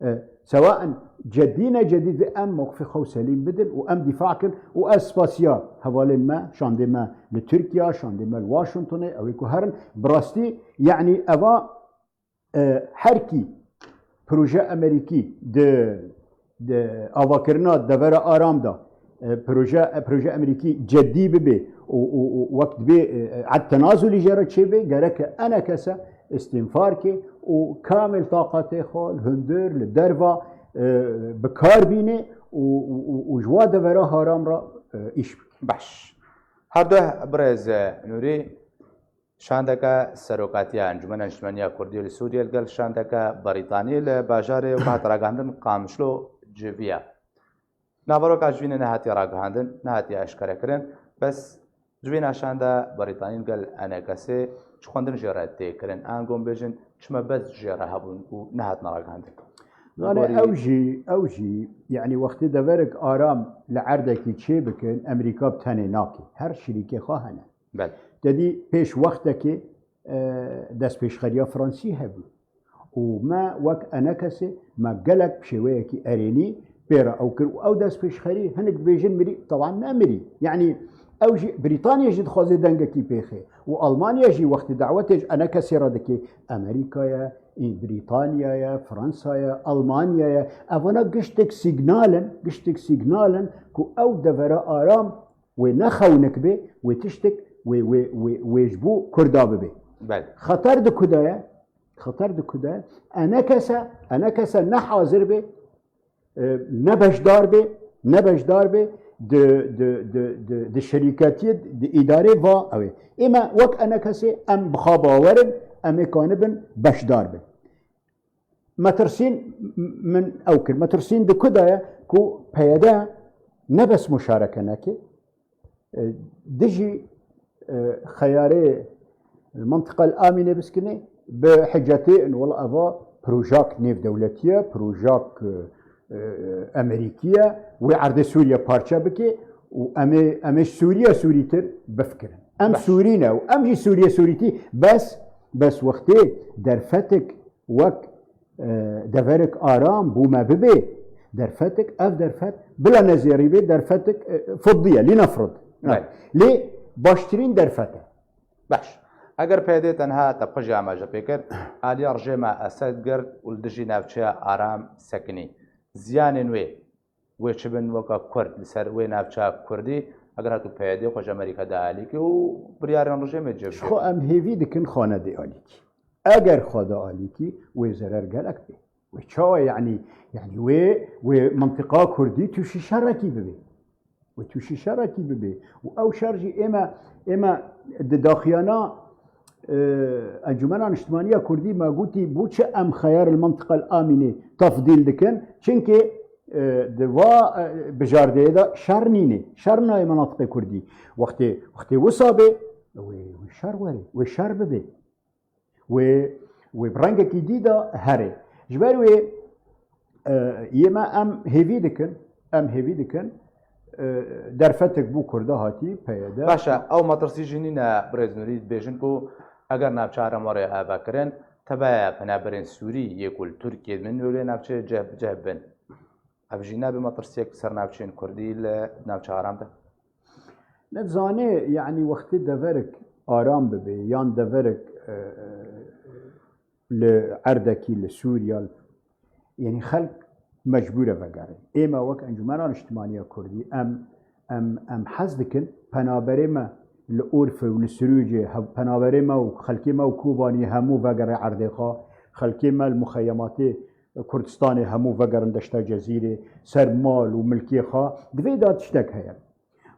e, sewaen cedî ne cedî, divê em mewqifê xwe selîm bidin û em dîfa kin û ez spasiya hevalên me, şandê me li Tirkiya, şandê me li Washingtonê, ew ê ku herin, bi rastî, yanî eva, e, her kî proje Emerîkî di, di avakirina devera aram de, e, proje, e, proje Emerîkî cedî bibe û, û, û wek dibê, e, e, ed tenazulî jê re çêbe, gereke enekese îstînfar ke û kamil taqatê xwe li hundir, li derva, e, bi kar bîne û, û, û, û ji wa devera haram re, e, îş bike. Baş. Her du birêz Nûrî, şandeke Serokatiya Encûmena Niştimaniya Kurdî li Sûriyê li gel şandeke Brîtanî li bajarê û hat ragihandin Qamişlo civiya. Naveroka civînê nehatiye ragihandin, nehatiye eşkerekirin, bes civîna şanda Brîtanî li gel enekesê çi xwendin jê re tê kirin, ango em bêjin çi mebest jê re hebûn û nehatine ragihandin. Zanê Gorî ew jî, ew jî, yanî wextê deverek aram li erdekî çê bikin, Emerîka bi tenê nake. Her şirîkê xwe hene. Belê. Te dî pêş wextekê, e, destpêşxeriya Fransî hebû. Û me wek enekesê me gelek bi şêweyekî erênî pê re ew kir û ew destpêşxerî hinek dibêjin mirî, teban ne mirî. Yanî ew jî, Brîtanya jî dixwaze dengekî pêxê û Almanya jî wextê dawetê ji enekesê re dike, Emerîka ye, Brîtanya ye, Fransa ye, Almanya ye. Evana giştek sîgnal in, giştek sîgnal in ku ew devera aram wê ne xewnik bê, wê tiştek wê, wê, wê, wê ji bo Kurda bibe. Belê. Xeter di ku de ye, xeter di ku de ye. Enekese, enekese ne hazir bê, e, ne beşdar bê, ne beşdar bê di, di, di, di, di şerîketiyê, di îdarê va ew ê. Ê me wek enekesê em bi xwe bawer in, em ê kanibin beşdar bin. Metirsîn min ew kir. Metirsîn di ku de ye ku P Y D ne bes muşareke neke, e, dijî, e, xeyarê li mintiqa li Amînê biskine, bi hicetê in, wela eva projak nêvdewletî ye, projak, e, e, Emerîkî ye, wê erdê Sûriye parçe bike û em ê, em ê Sûriye Sûrîtir bifikirin. Em Baş. Sûrî ne û em jî Sûriye Sûrîtî, bes, bes wextê derfetek wek, e, deverek aram bû me bibe, derfetek, ev derfet bila nezêrî bê, derfetek, e, fiddiye, lî nefrid. Belê. Lê baştirîn derfet e. Baş. Eger P Y D tenha te qijî amaje pê kir, aliya rejêma Esed girt û li dijî navçeya aram sekinî. Ziyanên wê, wê çi bin weka Kurd li ser wê navçeya Kurdî, eger hatu P Y D xwe ji Amerîka de alîkî û biryarên rejêmê cih Ji xwe em hêvî dikin xwe nedê alîkî. Eger xwe de alîkî, wê zerer gelek bê. Wê çawa, yanî, yanî wê, wê mintiqa Kurdî tûşî şerekî bibe. Wê tûşî şerekî bibe. Û ew şer jî ê me, ê me di daxiyana, e, Encûmena Niştimaniya Kurdî me gotî, bo çi em xeyar li mintiqa li Amînê tefdîl dikin? Çimkî, e, di va, e, bijardeyê de şer nîne. Şer nayê menatiqê Kurdî. Wextê, wextê wisa bê, wê, wê şer were, wê şer bibe. Wê, wê bi rengekî dî de herê. Ji ber wê, e, yê me em hêvî dikin, em hêvî dikin, e, derfetek bû Kurda hatî P Y D. Baş e, ew metirsî jî nîne birêz Nûrî dibêjin ku eger navçe Aram were avakirin, tebeya penaberên Sûrî yê ku li Tirkiyê min wê lê navçeyê cih bi cih bin. Ev jî nabe metirsiyek ser navçeyên Kurdî li navçe Aram de? Nezanê, yanî wextê deverek aram bibe, yan deverek e, li Erdekî, li Sûriya, yanî xelk mecbûr e vegerin. Ême wek Encûmena Niştimaniya Kurdî, em, em, em hez dikin penaberê me li Urfê û li Sirûcê, hev-, penaberê me û xelkê me û Kobaniyê hemû vegere erdê xwe, xelkê me li muxeyematê Kurdistanê hemû vegerin deşta Cezîrê, ser mal û milkê xwe. Divê da tiştek heye.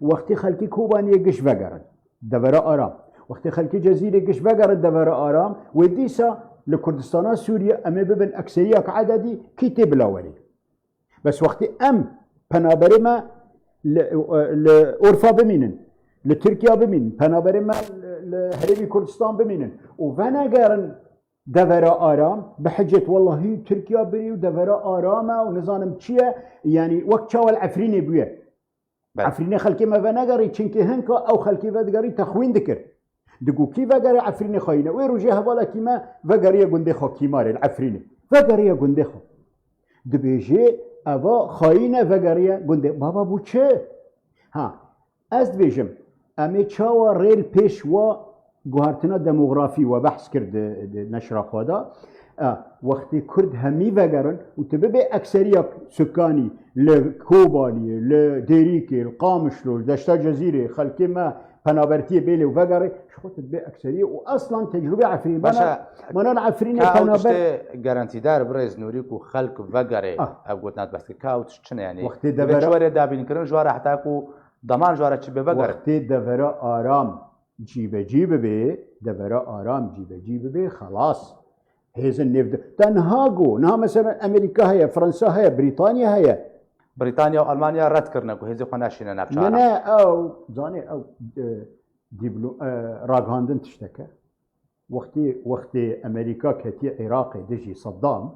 Wextê xelkê Kobaniyê giş vegerin devera aram. Wextê xelkê Cezîrê giş vegerin devera aram, wê dîsa li Kurdistana Sûriye em ê bibin ekseriyak ededî kî tê bila werê. Bes wextê em penaberê me li, li Urfa bimînin, li Tirkiya bimînin, penaberê me li, li Herêmî Kurdistan bimînin û venegerin devera aram, bi hicet wellahî Tirkiya birî û devera aram e û nizanim çi ye, yanî wek çawa li Efrînê bûye. Belê. Efrînê xelkê me venegerî, çimkî hinka ew xelkê vedigerî texwîn dikir. Digo kî vegere Efrînê xayîn e. Wê rojê hevalekî me vegeriye gundê xwe Kîmarê li Efrînê. Vegeriye gundê xwe. Dibêjê eva xayîn e vegeriye gundê. Baba bû çi? Ha, ez dibêjim, em ê çawa rê li pêş wa guhartina demografî we behs kir di, di neşra xwe de. E, wextê Kurd hemî vegerin û tu bibê ekseriya sukanî li Kobaniyê, li Dêrîkê, li Qamişlo, li Deşta Cezîrê, xelkê me penabertiyê bê lê û vegerê, ji xwe tu dibê ekseriyê û eslan tecrûbê Efrînê. Baş e, Mana, mana li Efrînê ka ew penaber tiştê garantîdar birêz Nûrî ku xelk vegerê Ah. ev gotina tu behs kir. Ka ew tişt çi ne yanî? Wextê Divê devera çi were dabînkirin ji were heta ku daman ji were çi bê vegerin. Wextê devera aram cîbecî bibê, devera aram cîbecî bibê, xelas. Hêzin nêv de. Te niha got, niha mesela Amerîka heye, Fransa heye, Brîtanya heye. Brîtanya û Almanya red kirine ku hêzê xwe neşîne navça Ne, aram. ne, ew, zanê ew, e, dîblo-, e, ragihandin tiştek e. Wextê, wextê Amerîka ketiye Iraqê dijî Saddam,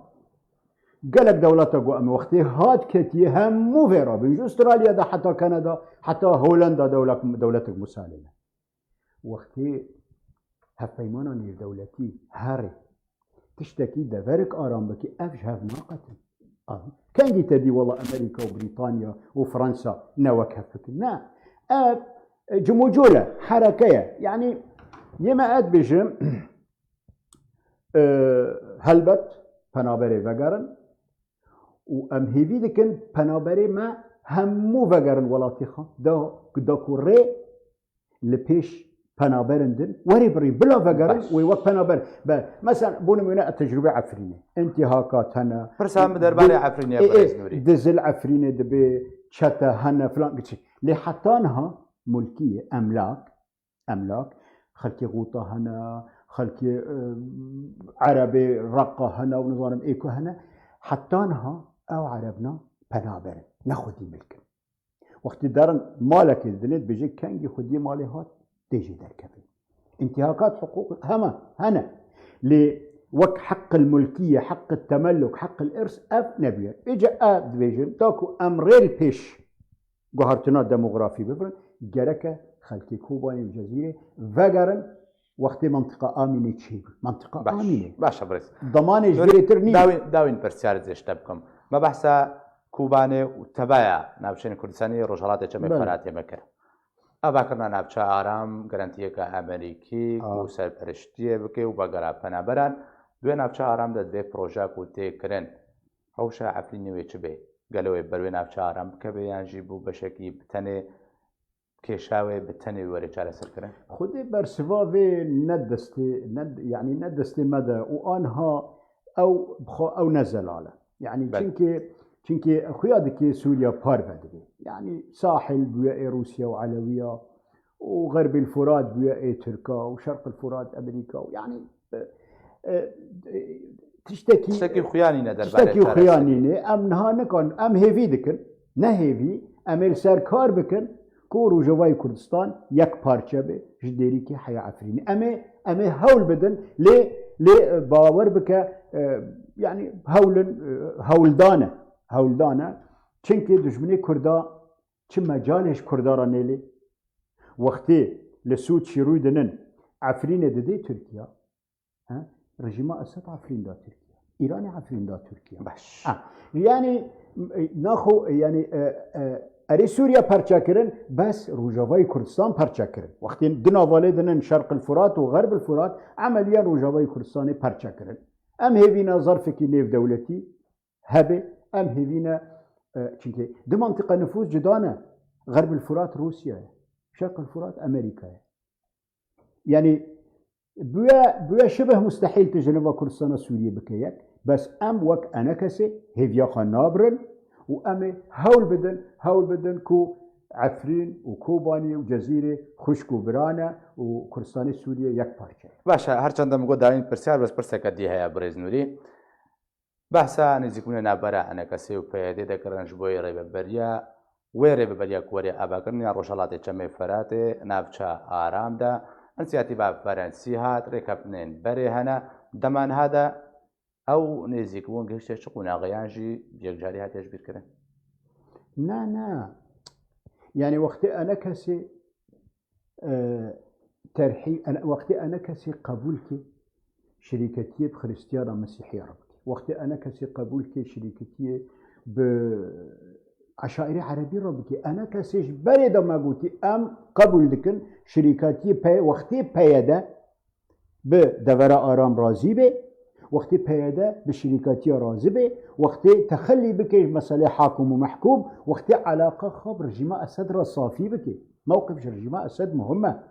gelek dewleta got em wextê hat ketiye hemû vê rabin. Ji Australya de heta Kanada, heta Holanda dewlek-, dewletek musalime. Wextê hevpeymana nêvdewletî herê tiştekî deverik aram bikî, ev ji hev naqetin. Kengî te dî wela Amerîka û Brîtanya û Fransa ne wek hev bikin? Ne. Ev, e, cimûcûl e, hereke ye. Yanî yê me ez dibêjim, e, helbet penaberê vegerin û em hêvî dikin penaberê me hemû vegerin welatê xwe. Da, da ku rê li pêş penaberin din, werê birî, bila vegerin Baş. wê wek penaber. Be, mesela, bo nimûne tecrûbe Efrînê. Întîhakat hene. Pirsa min bi derbarê Efrînê ye, Ê, ê, birêz Nûrî. Dizil Efrînê dibe, çete hene, filan, giçik. Lê heta niha mulkî ye, emlak, emlak, xelkê Xûta hene, xelkê, e, Erebê Reqa hene û nizanim ê ku hene. Heta niha ew Erebna penaberin. Ne xwedî milkin. Wextî derin malekê didinê, dibêje kengî xwediyê malê hat, tê jê derkevin. Întîhakat hiqûq heme, hene. Lê wek heqil mulkiye, heqil temelluk, heqil irs ev nebûye. Êce ev dibêjin, ta ku em rê li pêş guhartina demografî bibirin, gereke xelkê Kobanê û Cezîrê vegerin, wextê mentiqa Amînê çêbû. Mentiqa Baş, Amînê. Baş e, birêz. Damanê ji Nûrî, girêtir nîn. Dawîn, dawîn pirsiyar ez ê ji te bikim. Me behsa Kobanê û tebeya navçeyên Kurdistanê Rojhelatê Çemê Belê. Feratê me kir. Avakirina navça aram, garantiyeke Amerîkî ku Aa. serperiştiyê bike û vegera penaberan. Di wê navça aram de divê proje ku tê kirin, rewşa Efrînê wê çi bê? Gelo wê ber wê navça aram bikeve yan jî bû beşekî bi tenê kêşa wê bi tenê wê were çareserkirin? Xwedê bersiva vê ne destê, ne, yanî ne destê me de û anha ew bi xwe ew ne zelal e. Yanî Belê. çimkî, çimkî xuya dike Sûriya parve dibe. Yanî sahil bûye ê Rûsya û Elewiya û Xerbîl Furat bûye ê Tirka û Şerqil Furat Amerîka û yanî, e, e, e, tiştekî Tiştekî xuya nîne derbarê Tiştekî çareserî. xuya nîne. Em niha nikan, em hêvî dikin. Ne hêvî, em ê li ser kar bikin ku Rojavayê Kurdistan yek parçe be ji Dêrîkê heya Efrînê. Em ê, em ê hewl bidin, lê, lê, e, bawer bike, e, yanî hewlin, e, hewldan e. Hewldan e. Çimkî dijminê Kurda çi mecalê ji Kurda re nêlê. Wextê li Sûçî rû dinin, Efrînê didê Tirkiye. He? Rejîma Esed Efrîn da Tirkiye. Îranê Efrîn da Tirkiye. Baş. Ha. Yanî, e, naxo, yanî, e, e, Erê Sûriye perçe kirin, bes Rojavayê Kurdistan perçe kirin. Wextê di navalê dinin Şerq el Furat û Xerb el Furat, emeliyen Rojavayê Kurdistanê perçe kirin. Em hêvîna zerfekî nêvdewletî hebe, em hêvîne, e, çimkî di mantiqa nifûs cuda ne. Xerb el Furat Rûsya ye. Şerq el Furat Amerîka ye. Yanî, bûye, bûye şibih mustehîl tu ji nava Kurdistana Sûriyê bike yek. Bes em wek enekesê hêviya xwe nabirin û em ê hewl bidin, hewl bidin ku Efrîn û Kobanî û Cezîrê xwişk û bira ne û Kurdistanê Sûriyê yek parçe ye. Baş e, her çend em got dayîn pirsyar, bes pirseke dî heye birêz Nûrî. Behsa nêzîkbûnê navbera enekesê û P Y D'ê dekirin ji bo rêveberiya wê rêveberiya ku were avakirin ya Rojhelatê Çemê Feratê navça aram de. Însiyatîfa Ferensî hat, rêkeftinên berê hene. Dema niha de ew nêzîkbûn gihişte çi qonaxê yan jî yekcarî hatiye jibîrkirin? Na, na. Yanî wextê enekesê e, terhî, ene-, wextê enekesê qebûl kê şirîketiyê bi Xiristiyana Mesîhiya re bike. Wextê enekesê qebûl kê şirîketiyê bi eşairê erebî re bike. Enekesê ji berê de me gotî, em qebûl dikin şirîketiyê P-, wextê P Y D bi devera aram razî bê, wextê P Y D bi şirîkatiya razî bê, wextê texelî bike ji meselê hakim û mehkum, wextê eleqa xwe bi rejîma Esed re safî bike. Mewqif ji rejîma Esed muhim e.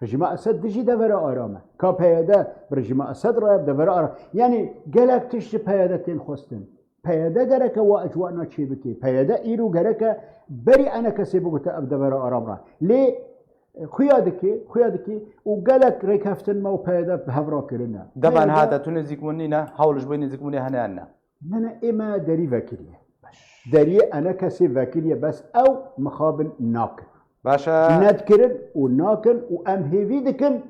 Rejîma Esed dijî devera aram e. Ka P Y D bi rejîma Esed re ye, bi devera aram. Yanî gelek tişt ji P Y D tên xwestin. P Y D gereke wa ecwana çêbike. P Y D îro gereke berî enekesê bigote ev devera aram re. Lê, e, xuya dike, xuya dike û gelek rêkeftin me û P Y D bi hev re kirine. Dema P Y D niha de tu nêzîkbûn nîne, hewl ji bo nêzîkbûnê hene yan ne? Ne, ne, ê me derî vekiriye. Deriyê enekesê vekiriye, bes ew mixabin nakin. Baş e. Nedikirin û nakin û em hêvî dikin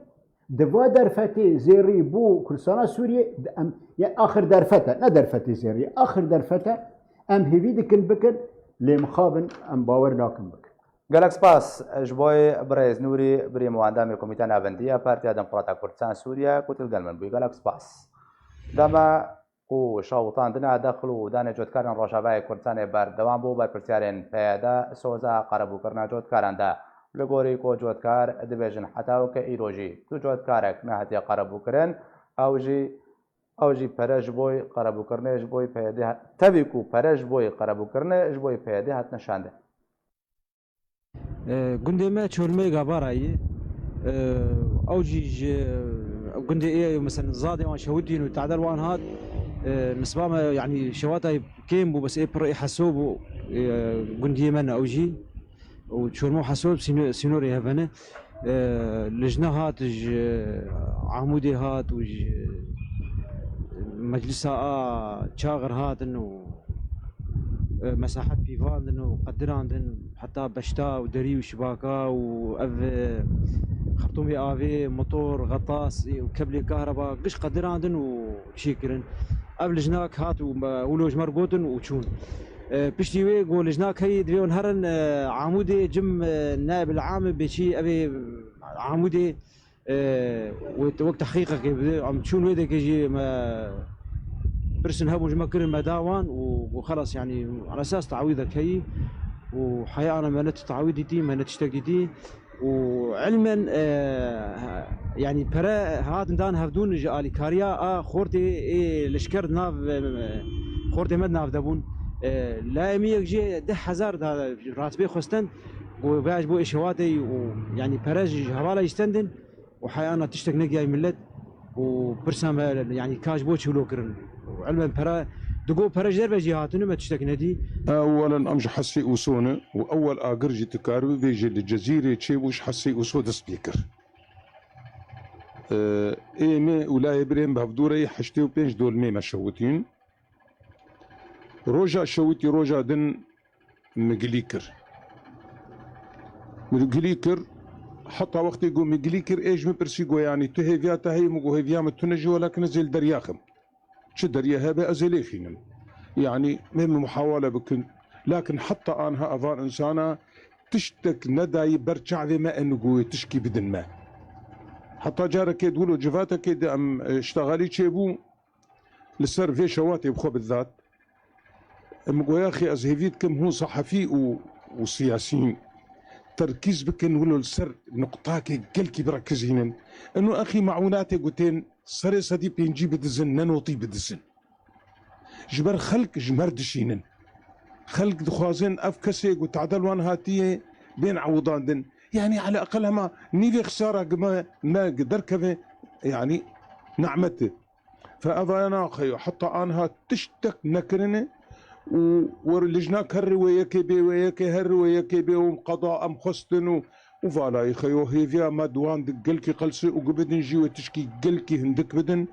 di va derfetê zêrî bû Kurdistana Sûriyê, di em, ya axir derfet e, ne derfetê zêrî, axir derfet e, em hêvî dikin bikin, lê mixabin em bawer nakin bikin. Gelek spas ji bo birêz Nûrî, birî me û endamê Komîteya Navendî ya Partiya Demokrata Kurdistan Sûriye ku tu li gel min bûyî. Gelek spas. Dema ku şewitandina dexil û danê cotkarên Rojavayê Kurdistanê berdewam bû, berpirsiyarên P Y D soza qerebûkirina cotkaran da. Li gorî ku cotkar dibêjin heta weke îro jî tu cotkarek nehatiye qerebûkirin, ew jî, ew jî pere ji bo qerebûkirinê ji bo P Y D hat-, tevî ku pere ji bo qerebûkirinê ji bo P Y D hatine şandin. E, gundê me Çolmê Gabara ye. E, ew jî ji gundê ê, mesela, zadê wan şewitîn û tadel wan hat. E, nisba me, yanî, şewatayê kêm bû, bes ê pir ê heso bû. E, gundiyê me ne ew jî. Û Çolmê û Heso sîno-, sînorê hev hene. E, lijne hat ji Amûdê hat û ji meclisa a Çaxir hatin û, e, mesahet pîvandin û qedirandin, heta beşta û derî û şibaka û ev, e, xertûmê avê, motor, xetas, e, û keblê kahreba giş qedirandin û çêkirin. Ev lijnak hat û me, wilo ji me re gotin û çûn. E, piştî wê got lijnak heyî divê hûn herin, e, Amûdê cim, e, naib el-am bêçî ev ê Amûdê, e, wê te-, wek tehqîqekê bide. Em çûn wê dekê jî me pirsin hebû ji me kirin me da wan û got xelas, yanî ala esas tawîdek heyî û heya ana me ne tu tawîd dîtî, me ne tiştek dîtî. Û ilmen, e, yanî pere hatin dan hevdûn ji alîkariya a xortê ê leşker di nav, e, xortê me di nav de bûn. E, layê min yek jê deh hezar da ratibê xwestin, got veya ji bo ê şewatê û yanî pere ji hevala jî stendin û heyana tiştek negiyay millet. û pirsa me, yanî ka ji bo çilo kirin. Û ilmen pere, digo pere ji derve jî hatine, me tiştek nedî. Ewelen em ji Hesê Ûso ne û ewel agir jî tu karibî vêjî li Cezîrê çêbû ji Hesê Ûso dest pê kir. Ê me û layê birê me bi hevdû re yê heştê û pênc dolmê me şewitîn. Roja şewitî roja din migilî kir. Migilî kir, heta wextê ku migilî kir, ê ji min pirsî, got, "Yanî tu hêviya te heye?" Min got, "Hêviya min tune jî, welakin ez ê li derya xim. Çi derya hebe, ez ê lê xînim. Yanî hê min muhawele bikin." Lakin heta anha evan insana tiştek nedayî ber çavê me, ê min got, "Wê tişkî bidin me." Heta carekê di wilo civatekê de em, e, ştexalî çêbû. Li ser vê şewatê bi xwe bidat. Min got, "Yaxê, ez hêvî dikim hûn sehefî û û siyasî terkîz bikin, wilo li ser nuqtakê gelkî birekizînin. Eno exî meûnatê gotên serê sedî pêncî bidizin, ne notî bidizin. Ji ber xelk ji me re dişînin. Xelk dixwazin ev kesê ku tade li wan hatiye bên ewidandin. Yanî eleqel hema nîvê xisara gi me, me gi derkeve, yanî nehmet e. Fe eva naxeyo, heta anha tiştek nekirine û wer lijna kerrî wê yekê bê, wê yekê herrî wê yekê bê û em qeda em xwestin û, û valayî xeyo hêviya me di wan di gelkî qelse û gibidin jî wê tişkî gelkî hindik bidin.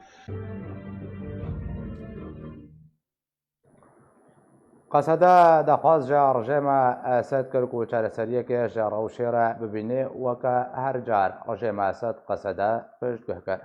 Qesede daxwaz ji rejêma Esed kir ku çareseriyeke ji rewşê re bibîne, weke her car rejêma Esed qesede piştguh kir.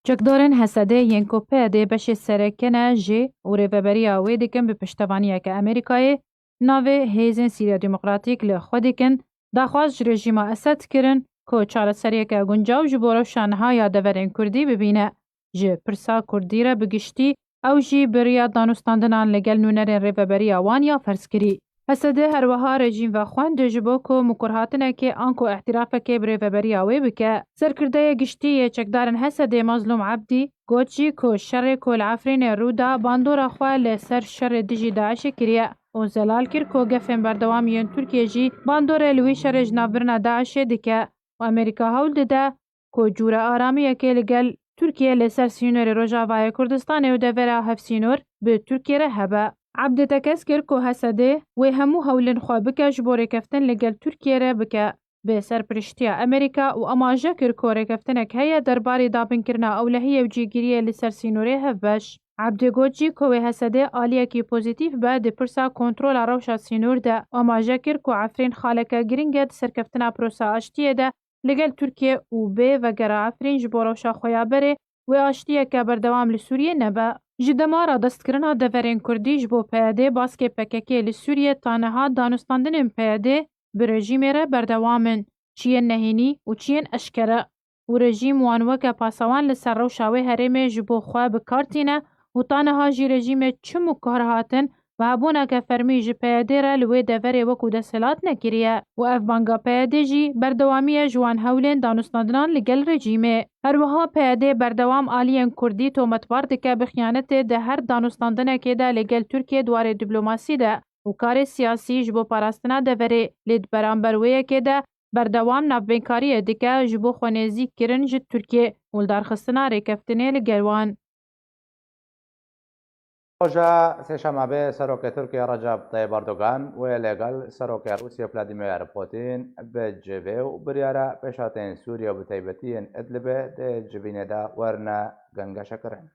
Çekdarên H S D yên ku P Y D beşê sereke ne jê û rêveberiya wê dikin bi piştevaniyeke Amerîkayê, navê Hêzên Sîriya Demokratîk li xwe dikin, daxwaz ji rejîma Esed kirin ku çareseriyeke guncaw ji bo rewşa niha ya deverên Kurdî bibîne. Ji pirsa Kurdî re bi giştî, ew jî bi riya danûstandinan li gel nûnerên rêveberiya wan ya ferzkirî. H S D her wiha rejîm vexwend ji bo ku mikurhatinekê anku îhtirafekê bi rêveberiya wê bike. Serkirdeyê giştî yê çekdarên H S D Mazlûm Ebdî got jî ku şerê ku li Efrînê rû da bandora xwe li ser şerê dijî DAIŞê kiriye û zelal kir ku gefên berdewam yên Tirkiyê jî bandorê li wî şerê ji navbirina DAIŞê dike û Amerîka hewl dide ku cûre aramiyekê li gel Tirkiye li ser sînorê Rojavayê Kurdistanê û devera hevsînor bi Tirkiye re hebe. Ebdî tekez kir ku H S D wê hemû hewlên xwe bike ji bo rêkeftin li gel Tirkiye re bike. Bi serpiriştiya Amerîka û amaje kir ku rêkeftinek heye derbarê dabinkirina ewlehiyê û cîgiriyê li ser sînorê hevbeş. Ebdî got jî ku wê H S D aliyekî pozîtîf be di pirsa kontrola rewşa sînor de û amaje kir ku Efrîn xaleke giring e di serkeftina prosa aştiyê de li gel Tirkiye û bê vegera Efrîn ji bo rewşa xwe ya berê wê aştiyeke berdewam li Sûriyê nebe. Ji dema radestkirina deverên Kurdî ji bo P Y D baskê P K K li Sûriyê ta niha danûstandinên P Y D bi rejîmê re berdewam in, çiyên nehênî û çiyên eşkere. Û rejîm wan weke pasewan li ser rewşa wê herêmê ji bo xwe bi kar tîne û ta niha jî rejîmê çi mûkar hatin bi hebûneke fermî ji P Y D re li wê deverê wekû desthilat nekiriye û ev banga P Y D jî berdewamî ye ji wan hewlên danûstandinan li gel rejîmê. Her wiha P Y D berdewam aliyên Kurdî tometbar dike bi xiyanetê di her danûstandinekê de li gel Tirkiye di warê diplomasî de û karê siyasî ji bo parastina deverê, lê di beramber wê yekê de berdewam navbênkariyê dike ji bo xwe nêzîk kirin ji Tirkiye û lidarxistina rêkeftinê li gel wan. Roja Sêşemabê Serokê Tirkiye Recep Tayyip Erdogan wê lêgel Serokê Rûsya Vladimir Putin bicivê û biryara pêşhatên Sûriye û bi taybetî yên Idlibê di civînê de werine gengeşekirin.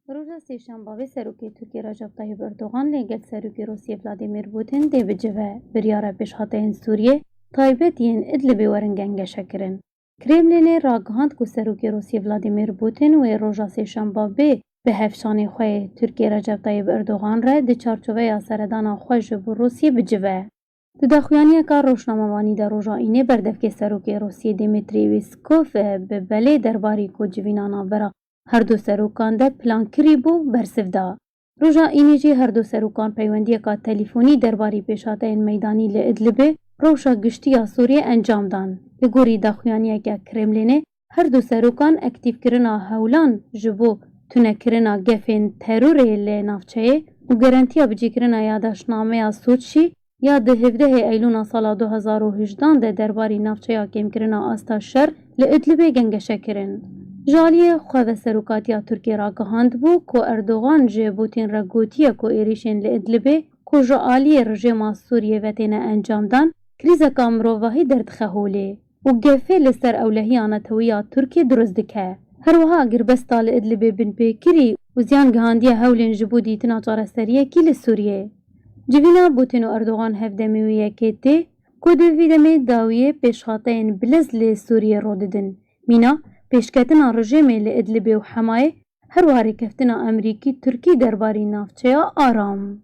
Roja Sêşemba vê Serokê Tirkiye Recep Tayyip Erdogan lêgel Serokê Rûsya Vladimir Putin dê bicive biryara pêşhateyên Sûriye, taybet yên Idlibê werin gengeşekirin. Kremlînê ragihand ku Serokê Rûsya Vladimir Putin wê roja Sêşemba bê bi hevşanê xwe yê Tirkiye Recep Tayyip Erdogan re di çarçoveya seredana xwe ji bo Rûsiyê bicive. Di daxuyaniyeka rojnamevanî de roja Înê berdevkê Serokê Rûsiyê Dmitry Peskov bi belê derbarî ku civîna navbera her du serokan de plan kirî bû, bersiv da. Roja Înê jî her du serokan peywendiyeka telîfonî derbarî pêşhateyên meydanî li Idlibê, rewşa giştî ya Sûriyê encam dan. Li gorî daxuyaniyeke Kremlînê, her du serokan aktîfkirina hewlan ji bo tunekirina gefên terorê li navçeyê û garantiya bicîkirina yadaşnameya Soçî ya di hevdehê Eylûna sala du hezar û hejdan de derbarî navçeya kêmkirina asta şer li Idlibê gengeşe kirin. Ji aliyê xweveserokatiya Tirkiyê ragihandibû ku Erdogan ji Putin re gotiye ku êrîşên li Idlibê ku ji aliyê rejêma Sûriyê ve têne encamdan, krîzeka mirovahî derdixe holê û gefê li ser ewlehiya netewî ya Tirkiyê dirust dike. Her wiha girbesta li Idlibê binpêkirî û ziyan gihandiye hewlên ji bo dîtina çareseriyekî li Sûriyê. Civîna Putin û Erdogan hevdemê wê yekê tê ku di vî demê dawiyê pêşhateyên bilez li Sûriyê rû didin. Mîna pêşketina rejêmê li Idlibê û Hemayê, her wiha rêkeftina Amerîkî-Tirkî derbarî navçeya aram.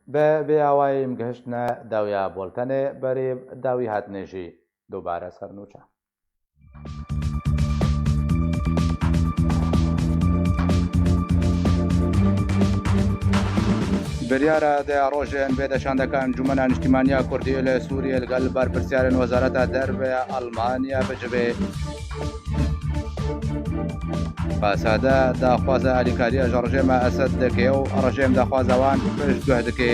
Bi vê awayî em gihiştine dawiya boltenê, berî dawî hatine jî dubare ser nûçe. Biryara de rojên vêde şandeka Encûmena Niştîmaniya Kurdî li Sûriyê li gel berpirsyarên Wezareta Derve ya Almanya bicive. Qasada daxwaza alîkariya ji rejêma Esed dike û rejêm daxwaza wan piştguh dike.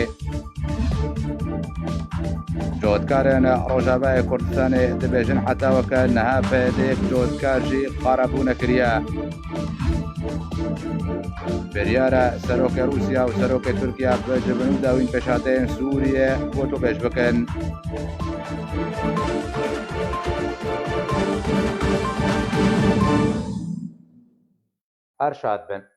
Cotkarên Rojavayê Kurdistanê dibêjin heta weke niha P Y D'yek cotkar jî qara bû nekiriye. Biryara serokê Rûsya û serokê Tirkiye bi civin û dawîn pêşhateyên Sûriye gotûbêj bikin. Her şad bin.